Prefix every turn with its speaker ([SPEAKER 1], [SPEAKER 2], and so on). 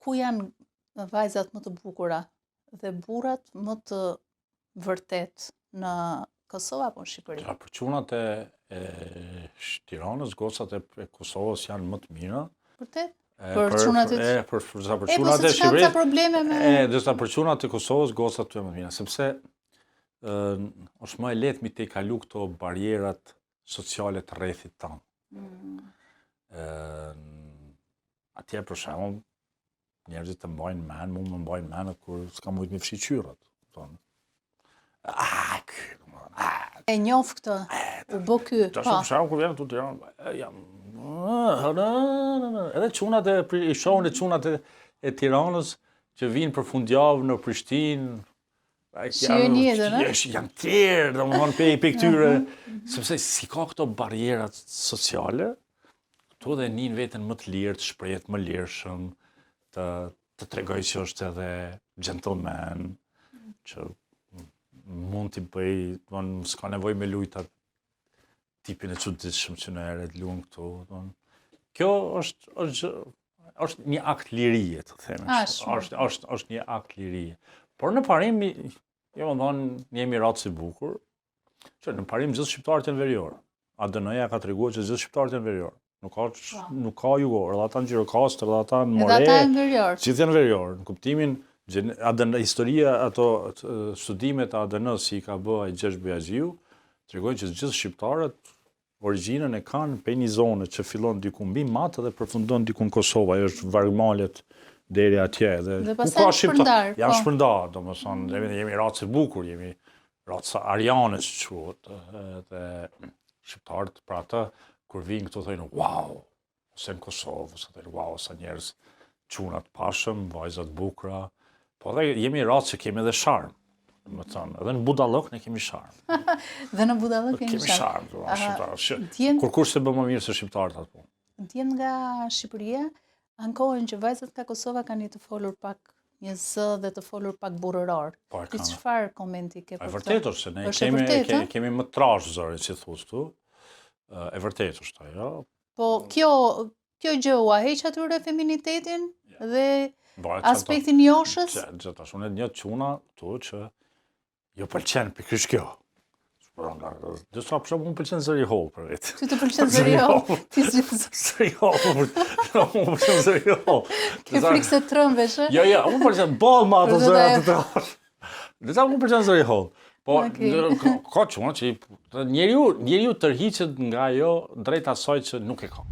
[SPEAKER 1] Ku janë vajzat më të bukura dhe burrat më të vërtetë në Kosovë apo në Shqipëri?
[SPEAKER 2] Ja, për çunat e, e Tiranës, gocat e, e Kosovës janë më të mira.
[SPEAKER 1] Vërtet? E, për, për çunat e
[SPEAKER 2] e për për, për, për çunat
[SPEAKER 1] e po, Shqipërisë. E probleme me
[SPEAKER 2] E, ndërsa për çunat e Kosovës gocat janë më të mira, sepse ë është më e lehtë mi tejkalu këto barrierat sociale të rrethit tanë. Mm. Ë atje për shembull njerëzit të mbajnë men, mu më mbajnë men kur s'kam mujtë mi fshi qyrret. Thonë, ah, ky,
[SPEAKER 1] ah, E njof këtë, u bë ky.
[SPEAKER 2] Tash po. për shembull kur vjen këtu Tiranë, jam edhe çunat e i shohin e çunat e, e Tiranës që vijnë për fundjavë në Prishtinë,
[SPEAKER 1] Shijojnë jetën,
[SPEAKER 2] ë? Janë tjerë, domethënë pe pe këtyre, sepse s'i ka këto barrierat sociale, këtu dhe nin veten më të lirë, të shprehet më lirshëm, të të tregoj që është edhe gentleman, që mund t'i bëj, domethënë s'ka nevojë me lujt atë tipin e çuditshëm që në ere të luan këtu, domethënë. Kjo është është është një akt lirie, të themi. Është është është një akt lirie. Por në parim, jo më thonë, jemi racë e bukur, që në parim gjithë shqiptarët janë verior. ADN-ja ka treguar që gjithë shqiptarët janë verior. Nuk ka po. nuk ka jugor, edhe ata në Gjirokastër, edhe ata në
[SPEAKER 1] More. Edhe ata janë verior.
[SPEAKER 2] Gjithë janë verior, në kuptimin ADN historia ato studimet e ADN-së që i ka bë ai Gjergj Bojaxhiu, tregojnë që gjithë shqiptarët origjinën e kanë prej një zone që fillon diku mbi Mat dhe përfundon diku në Kosovë, ajo është vargmalet deri atje
[SPEAKER 1] dhe, dhe ku ka shqiptar,
[SPEAKER 2] janë po. shpërndarë, domethënë, mm. jemi racë e bukur, jemi racë ariane që quhet, dhe shqiptarët për atë kur vijnë këtu thonë wow, ose në Kosovë, ose thonë wow, sa njerëz çuna të pashëm, vajza të bukura, po dhe jemi racë që kemi edhe sharm. Domethënë, edhe në budallok ne kemi
[SPEAKER 1] sharm. dhe në budallok kemi
[SPEAKER 2] sharm. Kemi sharm, shqiptarët. Kurkush s'e bën më mirë se shqiptarët atë
[SPEAKER 1] punë. Djemtë nga Shqipëria, ankohen që vajzat nga Kosova kanë një të folur pak një zë dhe të folur pak burrëror. Po, Ti çfarë komenti ke
[SPEAKER 2] për këtë? E vërtetë është se ne kemi vërtet, ke, kemi më trash zërin si thotë këtu. E vërtetë është ajo.
[SPEAKER 1] Po kjo kjo gjë ua heq atyre feminitetin dhe aspektin joshës?
[SPEAKER 2] Që tash unë njoh çuna këtu që ju pëlqen pikërisht kjo. Disa për shembull më pëlqen zëri i hollë
[SPEAKER 1] për vetë. Ty të pëlqen zëri i hollë? Ti
[SPEAKER 2] zëri zëri i hollë. Më pëlqen zëri i
[SPEAKER 1] hollë. Ke frikë se trembesh,
[SPEAKER 2] ë? Jo, jo, më pëlqen boll më ato zëra të trashë. Disa më pëlqen zëri i hollë. Po, ka çuna që njeriu njeriu tërhiqet nga ajo drejt asaj që nuk e ka.